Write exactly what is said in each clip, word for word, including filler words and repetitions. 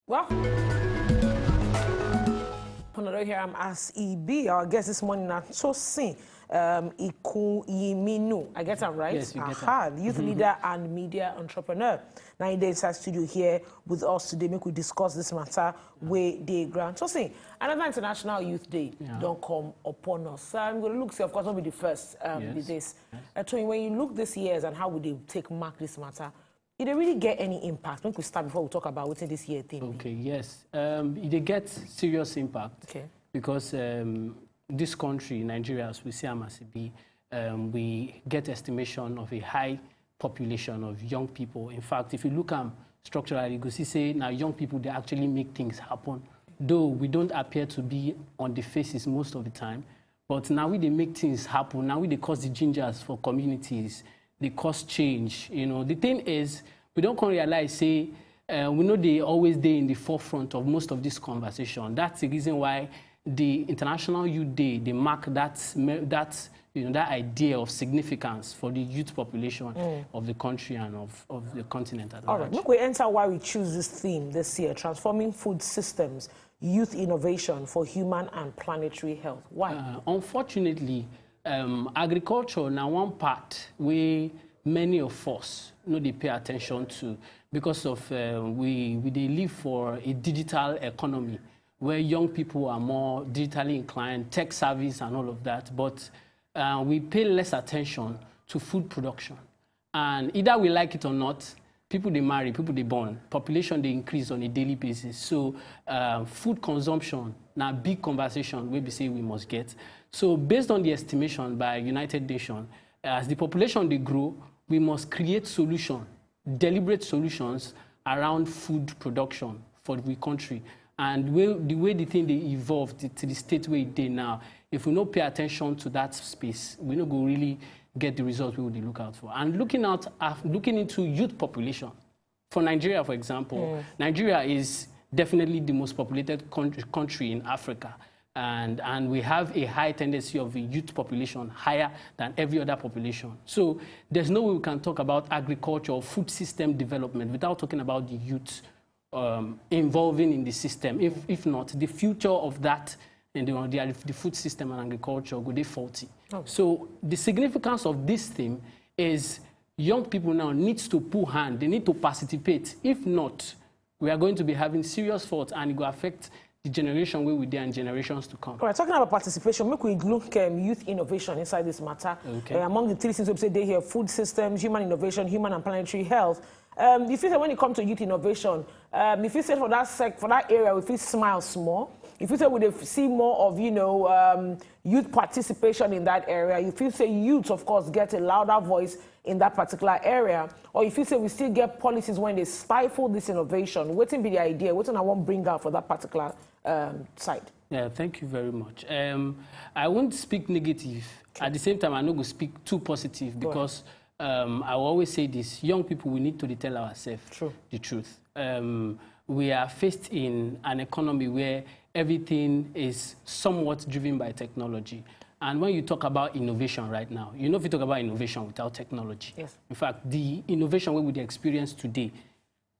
Well, Panado here, I'm as E B. Our guest this morning now, Tosin um, Ikuyiminu. I get him right? Yes, you get Aha, youth leader and media entrepreneur. Now in the inside studio here with us today, make we discuss this matter wey dey ground. Tosin, another International Youth Day Yeah. don come upon us. So I'm going to look, say, of course, not be the first um, Yes. with this. Uh, Toyin, when you look these years and how we dey take mark this matter, e dey really get any impact? Make we start before we talk about wetin this year thing be. Okay, yes. Um, e dey get serious impact Okay. because um, this country, Nigeria, as we see am as e be, um, we get estimation of a high population of young people. In fact, if you look am structurally, you go see say na young people dey actually make things happen. Though we don't appear to be on the faces most of the time, but now we dey make things happen. Now we dey cause the gingers for communities, dey cause change. You know, the thing is, we don come realize say uh, we no dey always dey in the forefront of most of this conversation. That's the reason why the International Youth Day dey mark that me- that you know that idea of significance for the youth population of the country and of, of the continent at All right, large. Make we enter why we choose this theme this year: transforming food systems, youth innovation for human and planetary health. Why? Uh, unfortunately, um, agriculture na one part wey many of us no dey pay attention to because of uh, we we dey live for a digital economy where young people are more digitally inclined, tech savvy and all of that, but uh, we pay less attention to food production. And either we like it or not, people dey marry, people dey born, population dey increase on a daily basis. So uh, food consumption na big conversation wey be say we must get. So based on the estimation by United Nations, as the population dey grow, we must create solution, deliberate solutions around food production for the country. And way, the way the thing dey evolve to, to the state where e dey now, if we no pay attention to that space, we no go really get the results we would look out for. And looking out, uh, looking into youth population, for Nigeria, for example, Nigeria is definitely the most populated country, country in Africa. And, and we have a high tendency of a youth population higher than every other population. So there's no way we can talk about agriculture or food system development without talking about the youth um, involving in the system. If, if not, the future of that and the, the, the food system and agriculture go dey faulty. So the significance of this theme is young people now need to pull hand. They need to participate. If not, we are going to be having serious fault, and it will affect the generation wey we dey and generations to come. All right, talking about participation, make we look um, youth innovation inside this matter. Okay. Uh, among the three things we say dey here: food systems, human innovation, human and planetary health. Um, you feel that when it comes to youth innovation, um, you feel say for that sec for that area, we feel smile small. You feel say we dey see more of you know um, youth participation in that area. You feel say youth, of course, get a louder voice in that particular area, or you feel say we still get policies when they stifle this innovation. Wetin be the idea? Wetin I wan bring out for that particular um, side? Yeah, thank you very much. Um, I won't speak negative. At the same time, I no go speak too positive because um, I will always say this: young people, we need to dey tell ourselves True. the truth. Um, we are faced in an economy where everything is somewhat driven by technology. And when you talk about innovation right now, you know if you talk about innovation without technology. Yes. In fact, the innovation wey we dey experience today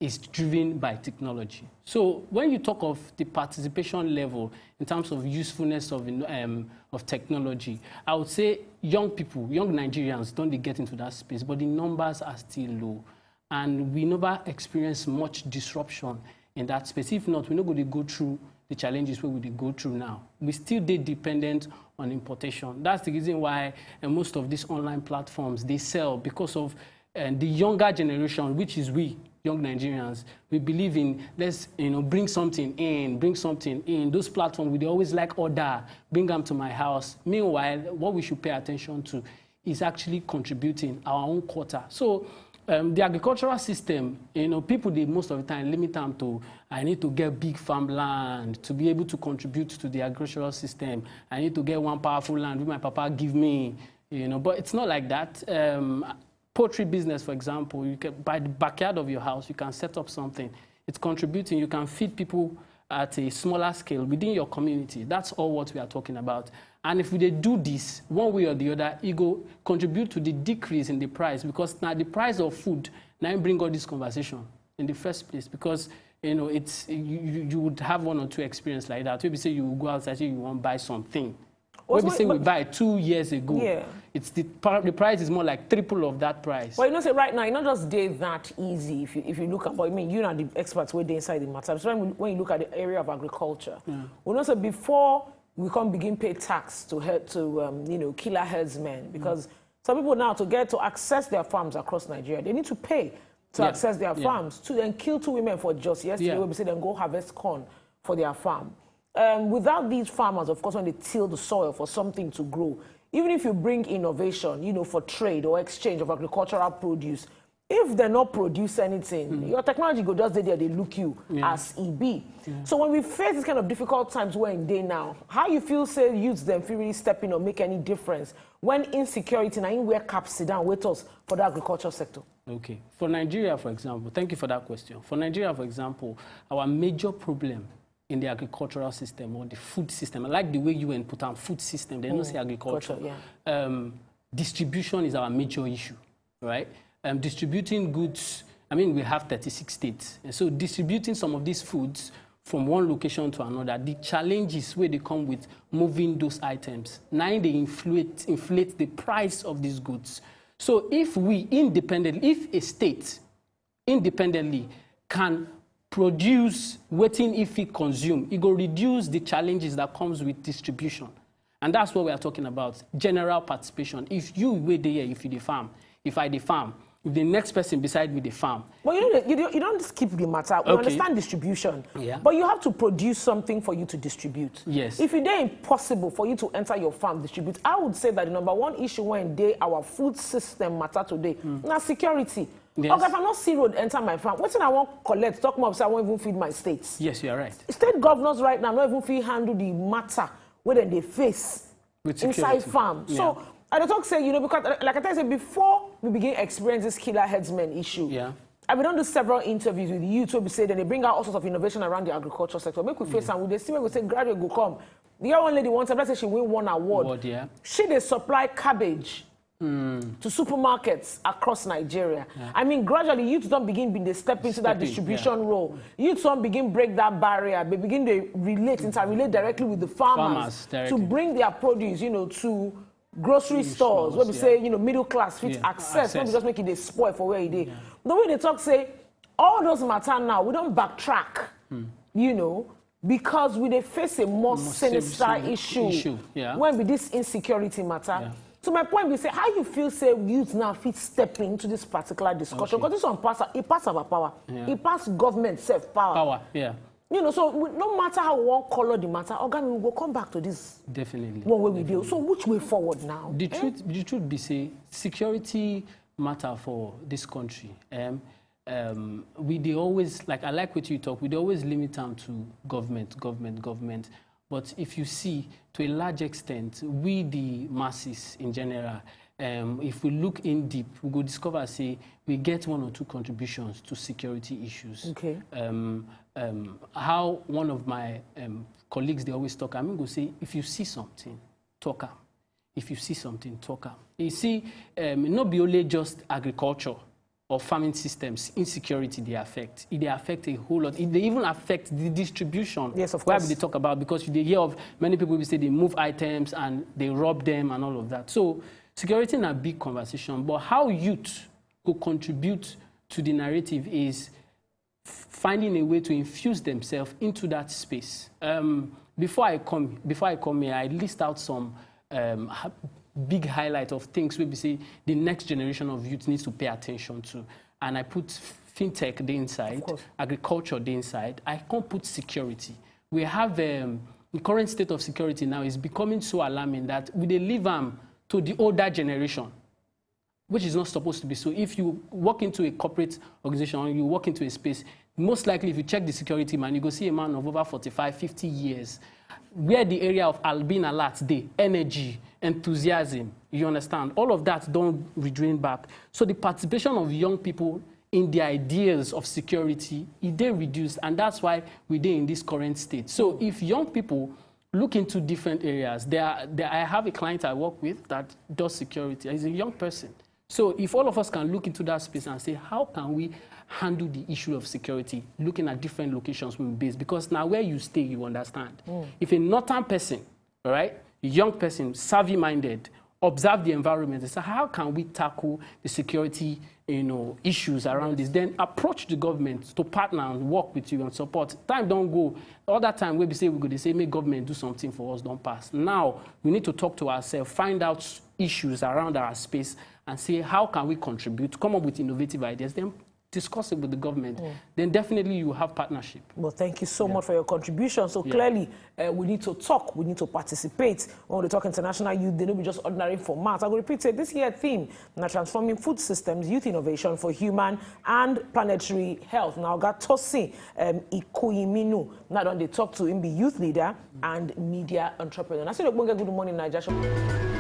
is driven by technology. So when you talk of the participation level in terms of usefulness of, in- um, of technology, I would say young people, young Nigerians don dey get into that space, but the numbers are still low. And we never experience much disruption in that space. If not, we no go dey go through the challenges wey we dey go through now. We still dey dependent on importation. That's the reason why uh, most of these online platforms dey sell because of and the younger generation, which is we young Nigerians, we believe in let's you know bring something in, bring something in. Those platforms we dey always like order, bring them to my house. Meanwhile, what we should pay attention to is actually contributing our own quota. So um, the agricultural system, you know, people dey most of the time limit them to I need to get big farmland to be able to contribute to the agricultural system. I need to get one powerful land wey my papa give me, you know. But it's not like that. Um, poultry business, for example, you can by the backyard of your house, you can set up something. It's contributing. You can feed people at a smaller scale within your community. That's all what we are talking about. And if we dey do this one way or the other, it go contribute to the decrease in the price, because now the price of food now bring all this conversation in the first place, because You know, it's you, you, you would have one or two experience like that. Maybe say you go outside, say you want buy something. What- Maybe say we but- buy two years ago. Yeah. It's the par- the price is more like triple of that price. But you know, say right now, it's not just dey that easy if you if you look at. But I mean, you know, the experts where they inside the matter. So when, we, when you look at the area of agriculture, we know say before we can begin pay tax to help to um, you know killer herdsmen because some people now to get to access their farms across Nigeria, they need to pay to Yeah. access their Yeah. farms to then kill two women for just yesterday. Yeah. Where we say then go harvest corn for their farm. Um, without these farmers, of course, when they till the soil for something to grow, even if you bring innovation, you know, for trade or exchange of agricultural produce, if they not produce anything, your technology go just dey there, they look you Yeah. as e be. So when we face this kind of difficult times where in day now, how you feel say youths them feel really step in or make any difference when insecurity na in where cap sit down with us for the agriculture sector? Okay. For Nigeria, for example, thank you for that question. For Nigeria, for example, our major problem in the agricultural system or the food system, I like the way you and put on food system, they don't say agriculture. Culture, yeah. Um, distribution is our major issue, right? Um, distributing goods, I mean, we have thirty-six states. And so distributing some of these foods from one location to another, the challenges where they come with moving those items, now they inflate, inflate the price of these goods. So if we independently, if a state independently can produce wetin if it consume, it go reduce the challenges that comes with distribution. And that's what we are talking about, general participation. If you wait there, if you dey farm, if I dey farm, if the next person beside me dey farm, But you know, you don't, you don't skip the matter. We Okay. Understand distribution, Yeah. But you have to produce something for you to distribute. Yes. If it is impossible for you to enter your farm distribute, I would say that the number one issue when they our food system matter today Hmm. now security. Yes. Okay, if I not see road enter my farm, what thing I want collect? Talk more, say I won't even feed my states. Yes, you are right. State governors right now not even feel handle the matter where then they face With inside security. farm. So I don't talk say you know because uh, like I tell you say before we begin experience this killer herdsmen issue. Yeah. I been done do several interviews with youth where we say that they bring out all sorts of innovation around the agriculture sector. Make we face and we dey see where we say graduate go come. The other one lady once I say she win one award. Award, yeah. She dey supply cabbage to supermarkets across Nigeria. I mean, gradually youth don't begin begin they step into that Step in, distribution yeah. Role. Youth don't begin break that barrier. They begin to relate, interrelate directly with the farmers, Farmers, to directly. Bring their produce, you know, to grocery stores, Stores, where we yeah. Say you know middle class fit Yeah. Access, not Access. Just make it dey spoil for where it is. The way they talk say all those matter now, we don't backtrack, you know, because we dey face a more, sinister sinister issue, issue, yeah. When with this insecurity matter. Yeah. So my point be say how you feel say youth now fit step into this particular discussion Okay. Because this one pass it pass our power, Yeah. It pass government self power. Power, yeah. You know, so we, no matter how we want color the matter, okay, we will come back to this Definitely. One way we deal. So which way forward now? The truth, the truth be say security matter for this country. Um, um, we dey always, like I like what you talk, we dey always limit am to government, government, government. But if you see, to a large extent, we the masses in general, um, if we look in deep, we go discover say we get one or two contributions to security issues. Okay. Um, um, how one of my um, colleagues they always talk, I mean, go say if you see something, talk am. If you see something, talk am. You see, um, not be only just agriculture or farming systems, insecurity they affect. It they affect a whole lot. It they even affect the distribution. Yes, of Why course. We dey talk about because you dey hear of many people will say they move items and they rob them and all of that. So security is a big conversation, but how youth could contribute to the narrative is finding a way to infuse themselves into that space. Um, before I come, before I come here, I list out some um, ha- big highlight of things we be say the next generation of youth needs to pay attention to. And I put fintech the inside, agriculture the inside. I can't put security. We have um, the current state of security now is becoming so alarming that we dey leave am to the older generation which is not supposed to be so. If you walk into a corporate organization or you walk into a space, most likely if you check the security man, you go see a man of over forty-five, fifty years, where the area of al- being alert, the energy, enthusiasm, you understand, all of that don't redrain back. So the participation of young people in the ideas of security, it they reduced, and that's why we dey in this current state. So if young people look into different areas. There, are, there, I have a client I work with that does security. He's a young person. So if all of us can look into that space and say, how can we handle the issue of security, looking at different locations we base? Because now where you stay, you understand. If a northern person, all right, young person, savvy-minded, observe the environment and say, how can we tackle the security, you know, issues around this? Then approach the government to partner and work with you and support. Time don't go. All that time we be say we go, they say, make government do something for us, don't pass. Now we need to talk to ourselves, find out issues around our space, and say, how can we contribute, come up with innovative ideas, then discuss it with the government. Then definitely you have partnership. Well, thank you so much for your contribution. So clearly, uh, we need to talk, we need to participate. When we talk International Youth Day, no be just ordinary format. I go repeat it. This year theme now: transforming food systems, youth innovation for human and planetary health. Now, got Tosin um, Ikoyiminu. Now, don't they talk to him, be youth leader and media entrepreneur. I say, good morning, Nigeria.